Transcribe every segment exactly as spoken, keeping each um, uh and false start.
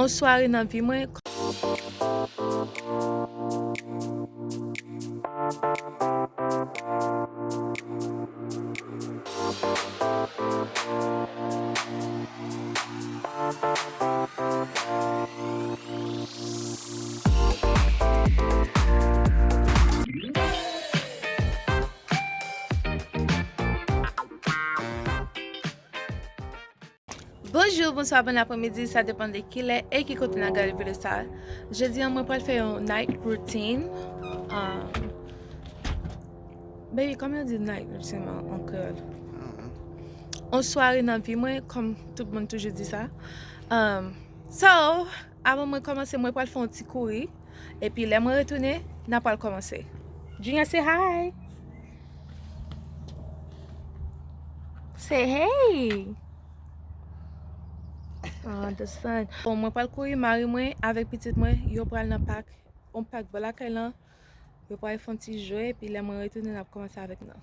Yon sware nan vi mwen. Bonjou, bonswa, bon apremidi, sa depann de kilè e ki kote n ap gade videyo sa a. Jodi a, mwen pral fè yon night routine. Um, baby, kòman yo di night routine an, an kreyòl? Yon sware nan vi mwen, kòm tout moun toujou di sa. Um, so, avan mwen kòmanse, mwen pral fè yon ti kouri. Epi lè mwen retounen, n a pral kòmanse. Junior, say hi. Say hey. Oh, the sun. Bon, mwen pral kouri, mari mwen avèk pitit mwen, yo pral nan pak, yon pak bò lakay lan. Yo pral fè yon ti jwe, epi lè mwen retounen, n ap kòmanse avèk nou.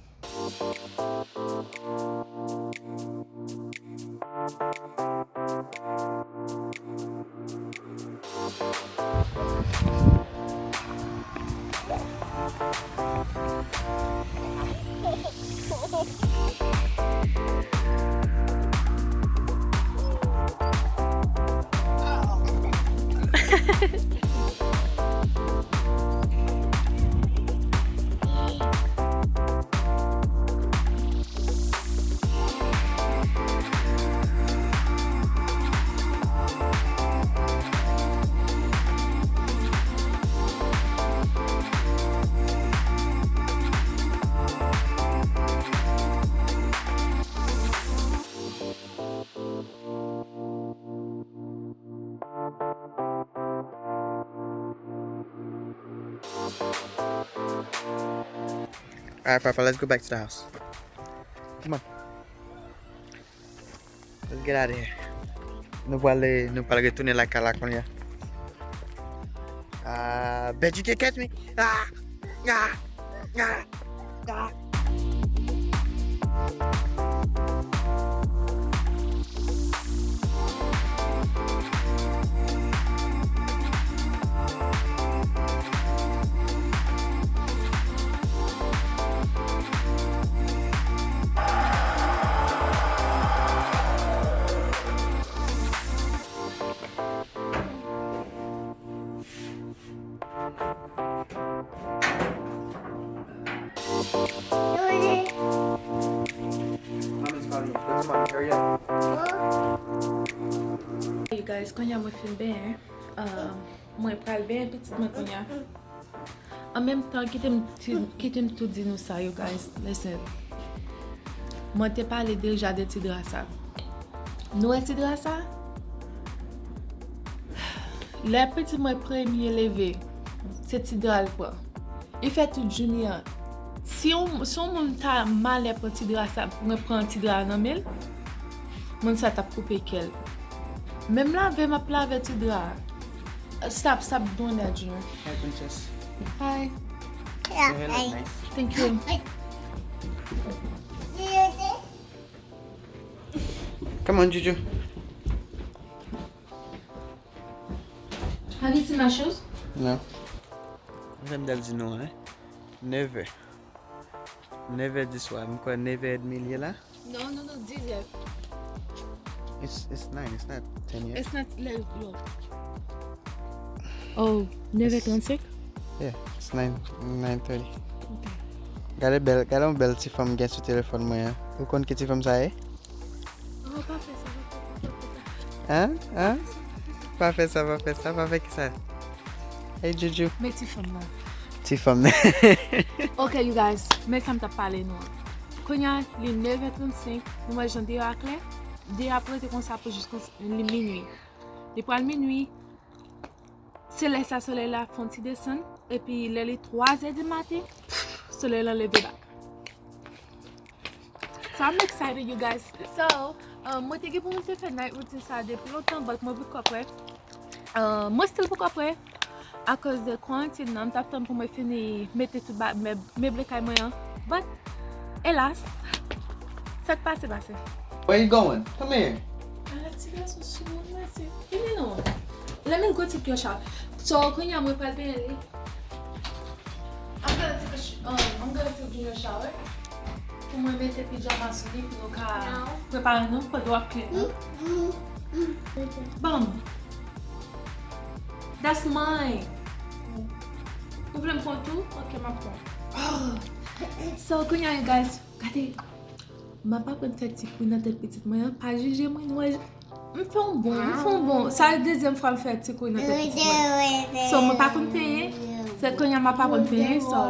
Alright, Papa, let's go back to the house. Come on. Let's get out of here. Nou pral, nou pral retounen lakay la kounye a. Ah, bet you can catch me. Ah, ah, ah, ah. You guys, kounye a mwen fin benyen. Um, mwen pral benyen pitit mwen kounye a. An menm tan, kite m ti, kite m tou di nou sa, you guys. Listen. Mwen te pale deja de ti dra sa. Nou wè ti dra sa? Lè pitit mwen premye leve, se ti dra l pran. Li fè tout jounen an. Si yon, si yon moun ta malè pran ti dra sa, mwen pran ti dra nan men l, moun sa t ap koupe kè l. Menm lave m ap lave ti dra. Stop, stop doing that, Junior. Hi, princess. Hi. Your hair look nice. Thank you. Come on, Juju. Have you seen my shoes? No. Mwen fè m dal di non, hein? Nèf è. Nèf è di swa. M kwè nèf è edmi l ye la. Non, non, non, dix è. It's, it's nine, it's not ten yet. It's not, like, look. Oh, nèf è trannsenk? Yeah, it's nine, nine thirty. Ok. Gade bèl, gade yon bèl ti fanm gen sou telefòn mwen an. Ou konn ki ti fanm sa ye? Oh, pa fè sa, pa fè sa, pa fè sa. Hein? Hein? Pa fè sa, pa fè sa, pa fè ki sa? Hey, Juju. Men ti fanm nan. Ti fanm nan. Ok, you guys, men sa m t ap pale nou an. Kounye a, li nèf è trannsenk, nou wè jan deyò a klè. Deyò ap rete konsa pou jis li minui. Li pral minui, se lè sa solèy la fè yon ti desann, epi lè li twa zè di maten, solèy la leve bak. So I'm excited, you guys. So, um, mwen te gen pou mwen te fè night routine sa depi lontan, but mwen poko prè. Uh, mwen still poko prè. Akoz de kwarantin nan, m t ap tann pou mwen fini mete tout ba-, mèb, meble kay mwen an. But, elas, sa k pase, pase. Where you going? Come here. Ala ti gason sou moun, mèsi. Vini non. Let me go take your shower. So, kounye a mwen pral benyen li. I'm gonna take a sh- um, I'm gonna take Junior shower. Pou mwen mete pijama sou li pou nou ka prepare nou pandan w ap clean up. Bon. That's mine. Ou vle m pran tou? Ok, m ap pran. So, kounye a, you guys, gade. M ap aprann fè ti kwi nan tèt pitit mwen an. Pa jije mwen, nou wè, m fè yon bon, m fè yon bon. Sa se dezyèm fwa m fè ti kwi nan tèt pitit mwen. So, mwen pa konn penyen. Se kounye a m ap aprann penyen, so.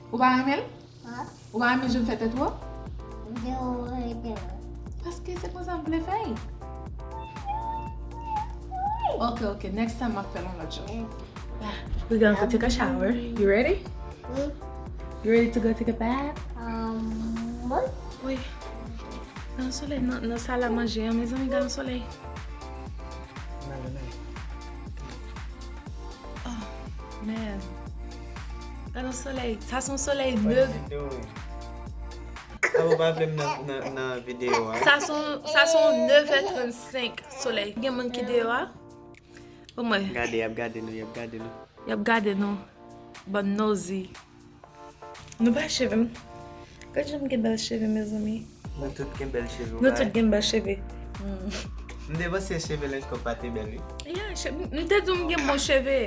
Ou pa renmen l? Ou pa renmen jan m fè tèt ou an? Paske se konsa m vle fè l. Ok, ok. Next time, m ap fè l yon lòt jan. We're gonna go take a shower. You ready? You ready to go take a bath? Um, what? Wi. Gen yon solèy nan, nan sal a manje an, mezanmi, gen yon solèy. Oh, man. Gen yon solèy. Sa se yon solèy nèf. Sa ou pa vle m nan, nan, nan videyo a? Sa se yon, sa se yon nèf è trannsenk solèy. Gen moun ki deyò a? Bon, mwen. Gade, y ap gade nou, y ap gade nou. Y ap gade nou. Bann nosy. Nou bay cheve m. Gad jan m gen bèl cheve, mezanmi. Nou tout gen bèl cheve. Nou tout gen bèl cheve. M te panse cheve Lens Kòb pa te bèl, wi. Yeah, che- m te di w m gen bon cheve.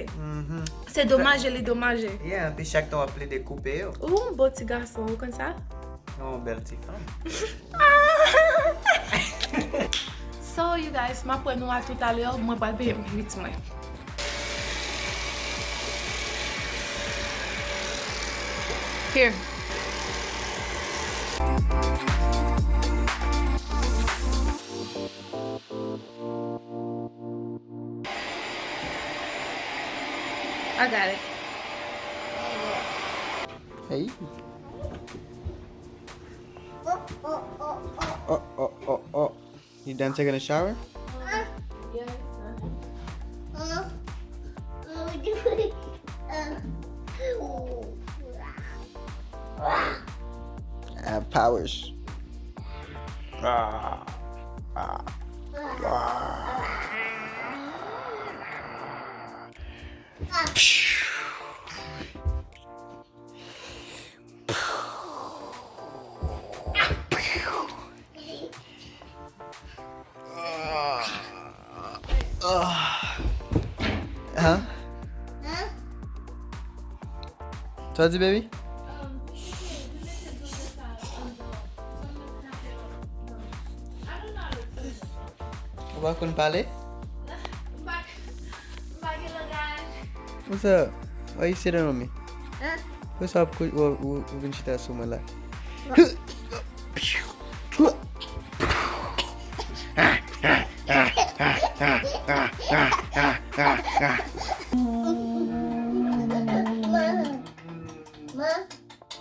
Se domaje li domaje. Yeah, epi chak tan w ap plede koupe yo. Ou yon bon ti gason, ou konn sa? Yon bèl ti fanm. So, you guys, m ap wè nou a toutalè. Mwen pral benyen pitit mwen. Here. I got it. Hey. Oh, oh, oh, oh. You done taking a shower? I have powers. Huh? Sa w di, baby? Ou pa konn pale? What's up? Why you sitting on me? What's up? Ou, ou, ou vin chita sou mwen la.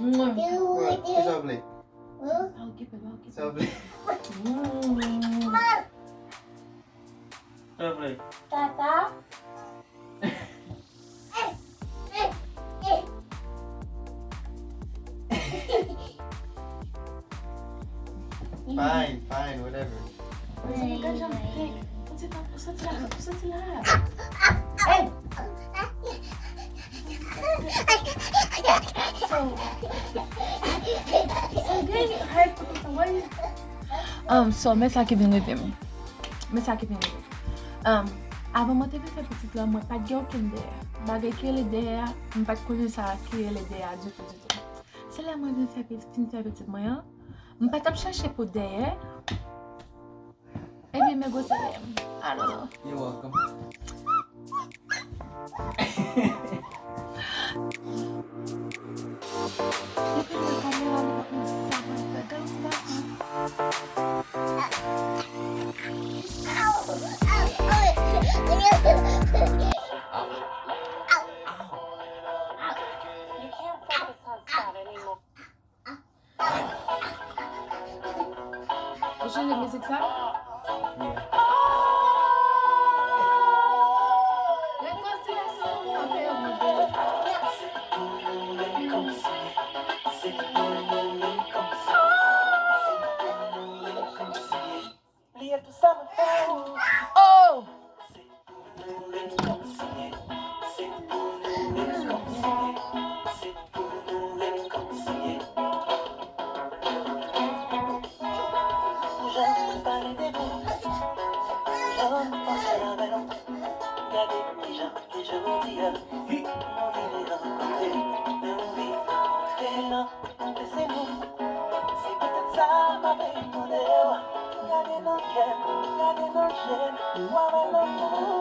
Kisa w vle? Kisa w vle? Kisa w vle? Tata. Fine, fine, whatever. Mezanmi, gad jan m pèk. Fouti tan, soti la, fouti, soti la. Hey! So, so, gay, hype, why you Um, so, men sa ki vin rive m. Men sa ki vin rive m. Um, avan mwen te vin fè pitit la, mwen pa t gen okenn dèyè. Bagay ki rele dèyè a, m pa t konnen sa ki rele dèyè a ditou, ditou. Se lè mwen vin fè pitit, fin fè pitit mwen an, m pa t ap chache pou dèyè. Ebyen, men gwosè dèyè m. I don't know. You're welcome. Depi nan kamera, li pa konn sa pou l fè. Gade yon ti gason. You can't focus on Scott anymore. Ou chanje mizik sa? Rekonsilyasyon, apre yo mande. Ann panse avè m, gade kijan ke jodi a nou vini rankontre, nou vini rankontre la. Lese nou, se poutèt sa m ap mande w, gade nan kè m, gade nan je m, w a wè lanmou.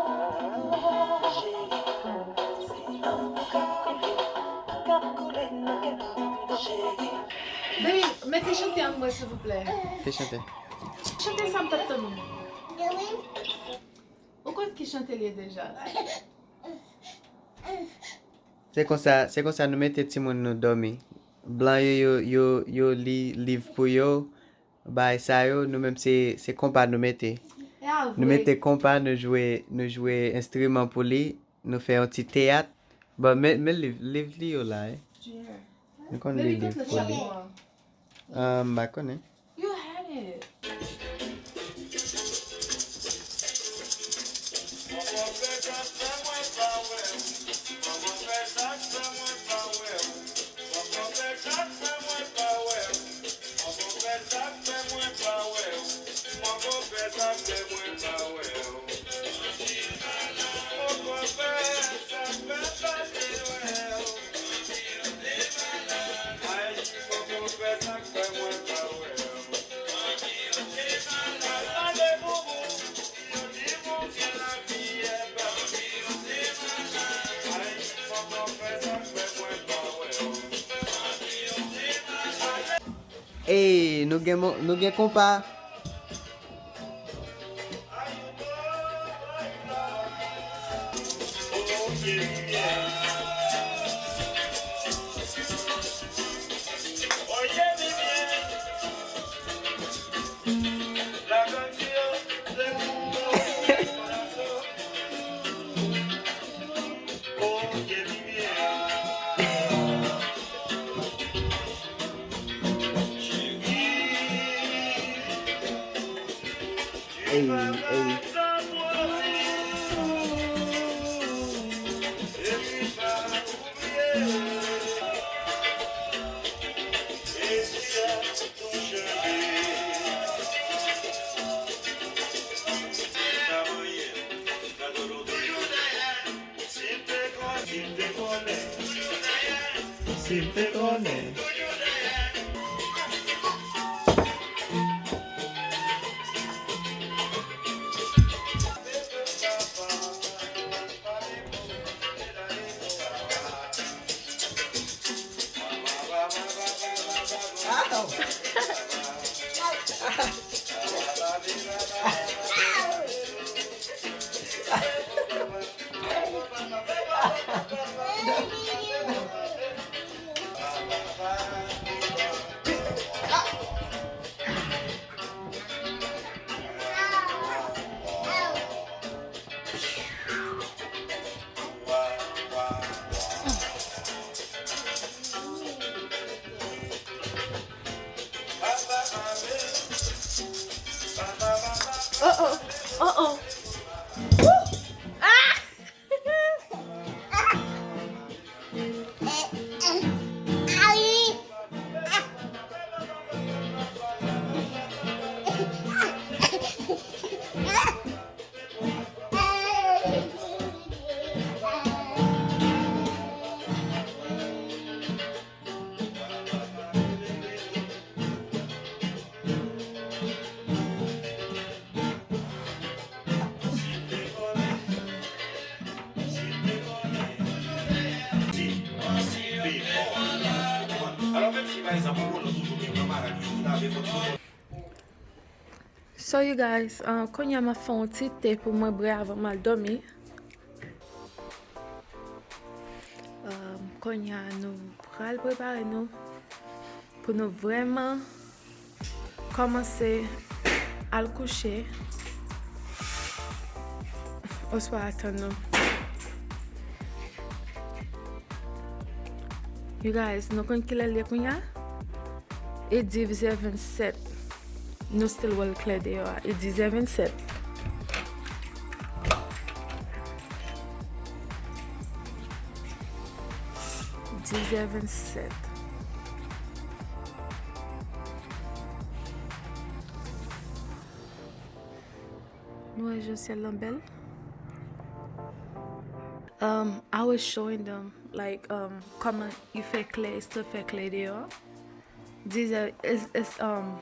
Cheri, se lanmou k ap koule, k ap koule nan kè m, cheri. Baby, mete chante an mwen, silvouplè. Ki chante? Chante sa m t ap tann ou. Ou konn ki chante l ye deja? Se konsa, se konsa nou mete timoun nou dòmi. Blan yo, yo, yo, yo li liv pou yo, bagay sa yo, nou menm se, se konpa nou mete. Nou mete konpa, nou jwe, nou jwe enstriman pou li, nou fè yon ti teyat. Bon, men, men liv, liv li yo la, eh. Nou konn li liv pou li. Ah, m pa konnen. You had it. Ey, nou gen mo-, nou gen konpa. Ey, ey. Si m te konnen, si m te konnen. Oh, oh. Oh, oh. Woo! Ah! So, you guys, uh, kounye a m ap fè yon ti te pou mwen bwè avan m al dòmi. Um, kounye a nou pral prepare nou pou nou vrèman kòmanse al kouche. Oswa atann nou. You guys, nou konn kilè l ye kounye a? E div zè vennsèt. Nou still wè l klè deyò a. E div zè vennsèt. Div zè vennsèt. Nou wè Syèl lan bèl. Um, I was showing them, like, um, kòman li fè klè, still fè klè deyò. Dis heures, it's, it's, um,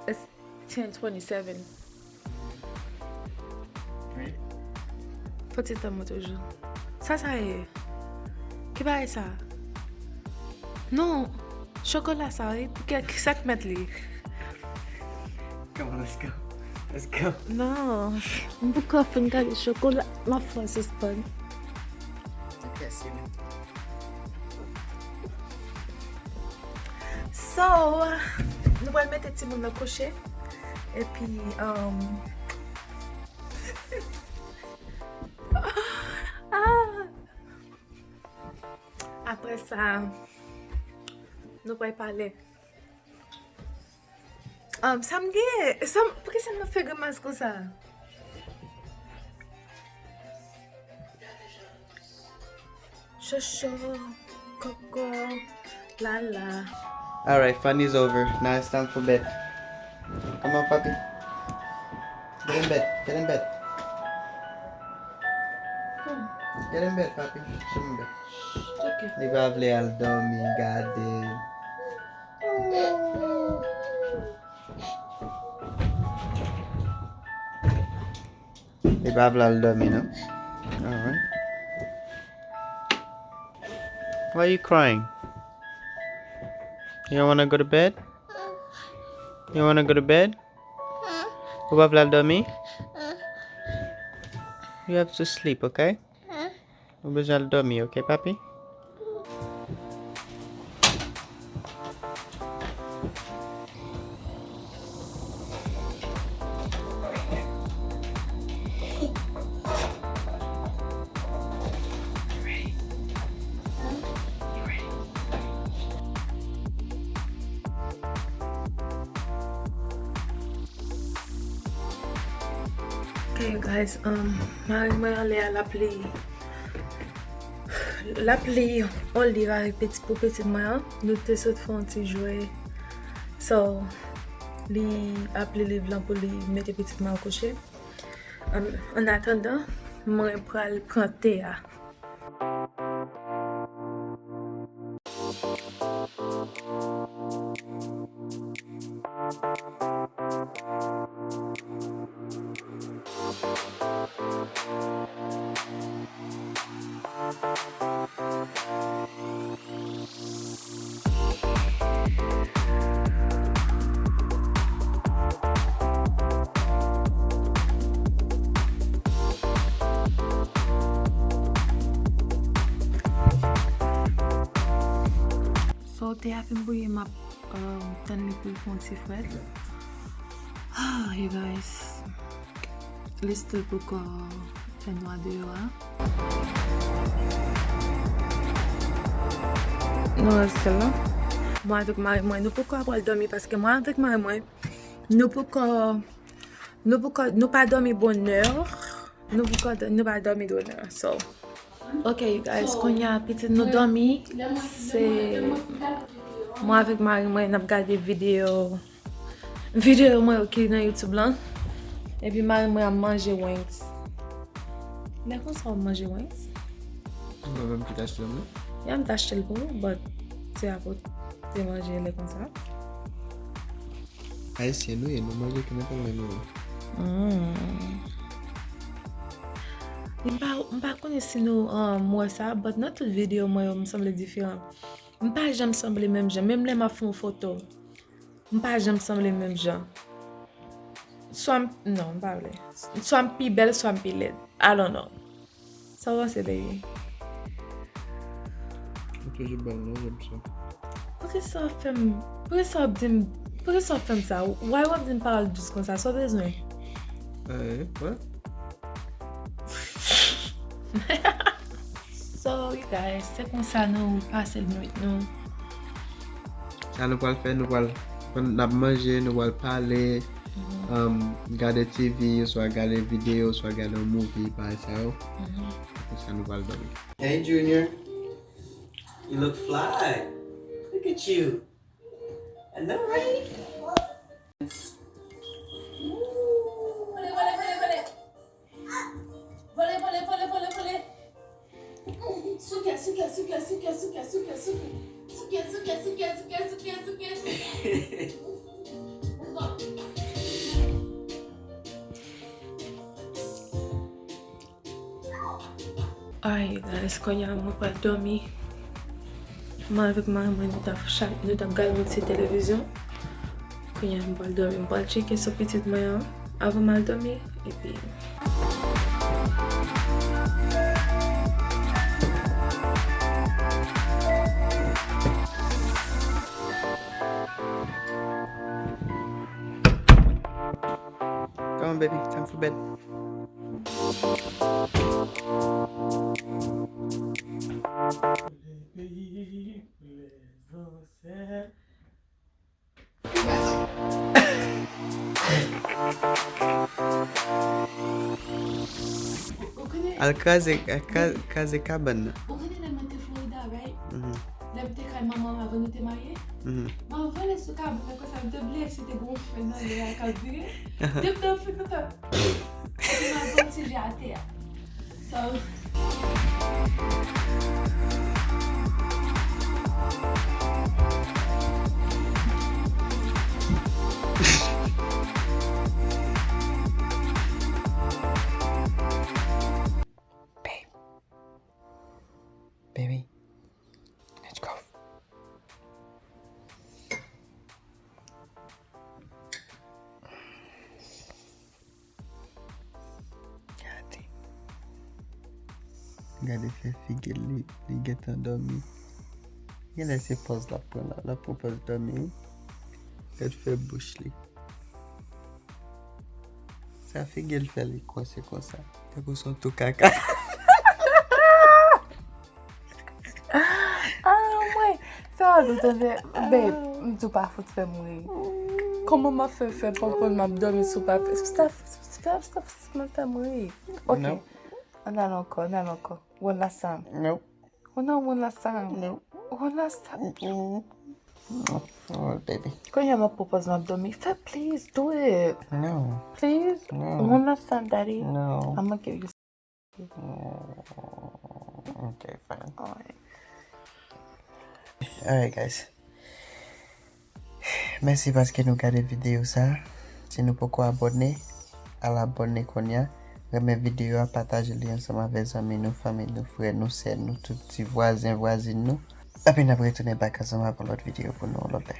it's ten twenty-seven. Fò ti tan mwen toujou. Sa sa ye? Ki bagay sa? Non, chokola sa, wi. Ki, ki sa k mèt li? Come on, let's go. Let's go. Non, m poko fin gade chokola. M ap fè sispann. Ok, si. So, nou pral mete timoun nan kouche. Epi, um, ah, apre sa, nou pral pale. Um, sa m gen? Sa m, poukisa m ap fè grimas konsa? Shosho, koko, lala. Alright, fun is over. Now it's time for bed. Come on, papi. Get in bed. Get in bed. Get in bed, papi. Come in bed. Li pa vle al dòmi, gade. Li pa vle al dòmi, non? Alright. Why are you crying? You don't wanna go to bed? You don't wanna go to bed? Ou pa vle al dòmi? You have to sleep, okay? Ou bezwen al dòmi, ok, papi? Ok, you guys, um, mari mwen anlè a, l ap li, l ap li yon liv avèk pitit, pou pitit mwen an. Nou te sot fè yon ti jwe. So, li ap li liv lan pou li mete pitit mwen an kouche. An, an atandan, mwen pral pran te a. So, te a fin bouyi, m ap, um, tann li pou l fè yon ti frèt. Ah, you guys. Li still poko fè nwa deyò a. Nou rete la. Mwen avèk mari mwen, nou poko pral dòmi paske mwen avèk mari mwen, nou poko, nou poko, nou pa dòmi bonè. Nou poko, nou pa dòmi bonè. So, ok, you guys, kounye a pitit nou dòmi. Se mwen avèk mari mwen n ap gade videyo. Videyo mwen yo ki nan YouTube lan. Epi mari mwen ap manje wings. Lè konsa w ap manje wings? Mwen menm ki t achte l, non? Ya, m t achte l pou ou, but se akoz te manje lè konsa. Ayisyen nou ye, nou manje ki nenpòt lè nou ye. Mm. M pa, m pa konnen si nou, um, wè sa, but nan tout videyo mwen yo, m sanble diferan. M pa janm sanble menm jan, menm lè m ap fè yon foto. M pa janm sanble menm jan. Swa m, non, m pa vle. Swa m pi bèl, swa m pi lèd. I don't know. Sa w panse, baby? Ou toujou bèl, non, Jameson. Poukisa w ap fè m, poukisa w ap di m, poukisa w ap fè m sa? Why w ap di m pawòl dous konsa? Sa w bezwen? Eh, wè. So, you guys, se konsa nou pase nwit nou. Sa nou pral fè, nou pral, pandan n ap manje, nou pral pale, um, gade T V, oswa gade videyo, oswa gade yon movie, bagay sa yo. Apre sa, nou pral dòmi. Hey, Junior. You look fly. Look at you. I know, right? Ooh. Souke, souke, souke, souke, souke. Souke, souke, souke, souke, souke, souke, souke. Alright, guys, kounye a mwen pral dòmi. Mwen avèk mari mwen, nou t ap cha-, nou t ap gade yon ti televizyon. Kounye a mwen pral dòmi, mwen pral tcheke sou pitit mwen an avan m al dòmi, epi Come on, baby, time for bed. Al kraze, al kra-, kraze kabann nan. Ou konnen lè mwen te Florida, right? Mhm. Lè m te kay manman m avan nou te marye? Mhm. Mwen vole sou kabann nan konsa, m te bliye si te gon fè nan lè a k ap vire. Depi nan fè konsa. Epi m al pran ti je atè a. So, Babe. Baby. Let's go. Gade. Gade fè figi l, li, li gentan dòmi. Genlè se pòz l ap pran la, l ap pran pòz dòmi, wi. Gad fè bouch li. Sa figi l fè li kwè se konsa. Tankou se yon tou kaka. Ah, mwen. Sa w di tande, babe, m di w pa fout fè m ri. Kòman m ap fè, fè konprann m ap dòmi sou papye? Stop, stop, stop, stop, fè m ri. Ok. Non. Ann al ankò, ann al ankò. One last time. Non. Oh non, one last time. Non. One last time. Mm-mm. Oh, baby. Kounye a m ap pran pòz m ap dòmi. Fè, please, do it. No. Please. No. One last time, daddy. No. I'ma give you. Mm, okay, fine. Alright. Alright, guys. Mèsi paske nou gade videyo sa. Si nou poko abòne, al abòne kounye a. Renmen videyo a, pataje li ansanm avè zanmi nou, fanmi nou, frè nou, sè nou, tout ti vwazen, vwazin nou. Epi n ap retounen back ansanm avè yon lòt videyo pou nou yon lòt lè.